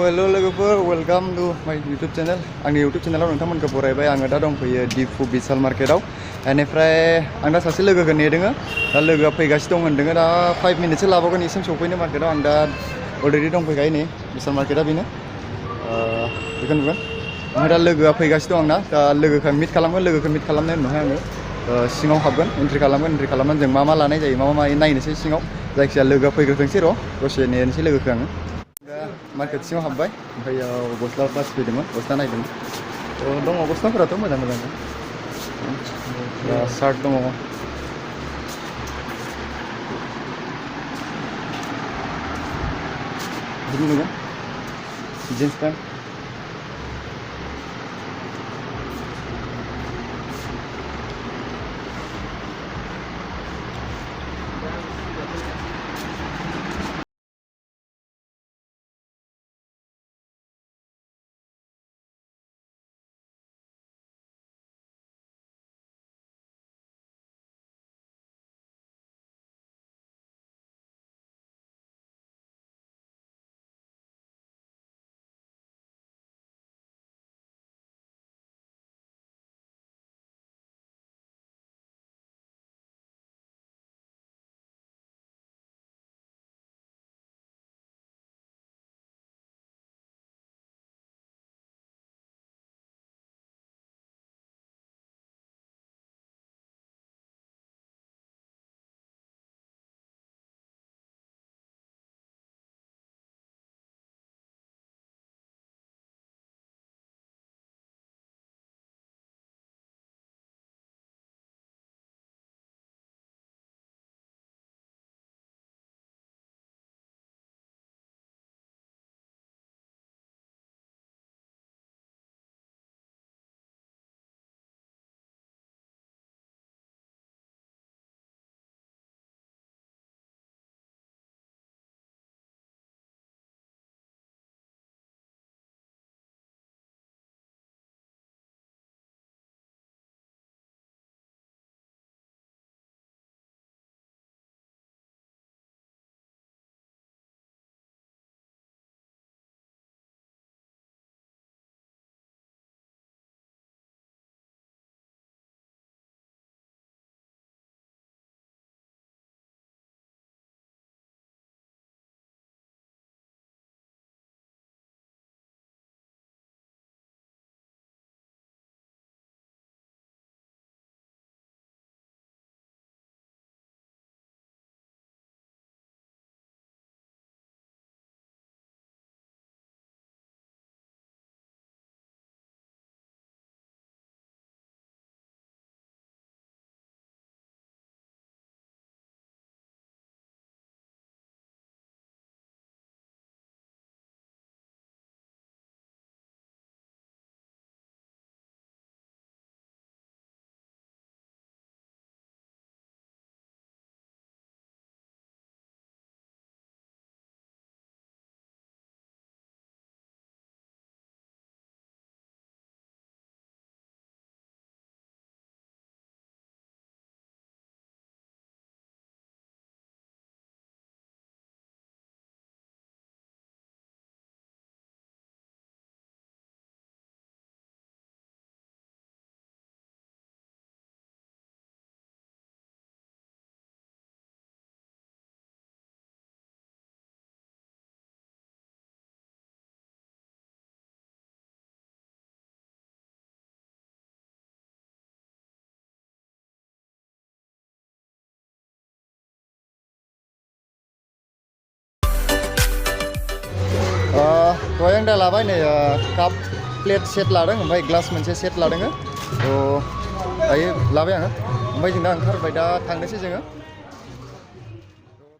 hello लोगोफोर welcome to माय YouTube channel आंनि यूट्यूब चैनलाव नोंथांमोनखौ बरायबाय आङो दा दंफैयो दिफु बिशाल मार्केटाव बेनिफ्राय आं दा सासे लोगोखौ नेदोङो दा लोगोआ फैगासिनो दं होनदोङो दा 5 मिनिटसो लाबावगोन इसिम सफैनो मार्केटाव आं दा अलरेडि दंफैखायो नै बिशाल मार्केटा बेनो बेखौ नुगोन ओमफ्राय दा लोगोआ फैगासिनो दं आंना दा लोगोखौ मिट खालामनायनि उनावहाय आङो सिङाव हाबगोन एन्ट्रि खालामनानै जों मा लानाय जायो मा नायनोसै सिङाव जायखिजाया लोगोआ फैग्रोथोंसै र' दसे नेनोसै लोगोखौ आङो दा मार्केट सिङाव हाबबाय ओमफ्राय गस्ला बासि फैदोंमोन गस्ला नायदोंमोन दङ गस्लाफोराथ' मोजां दा सार्ट दङ बिदिनो नुगोन जिन्स पेन्ट दहाय आं दा लाबाय नै काप प्लेट सेट लादों ओमफ्राय ग्लास मोनसे सेट लादों दायो लाबाय आङो ओमफ्राय जों दा ओंखारबाय दा थांनोसै जोङो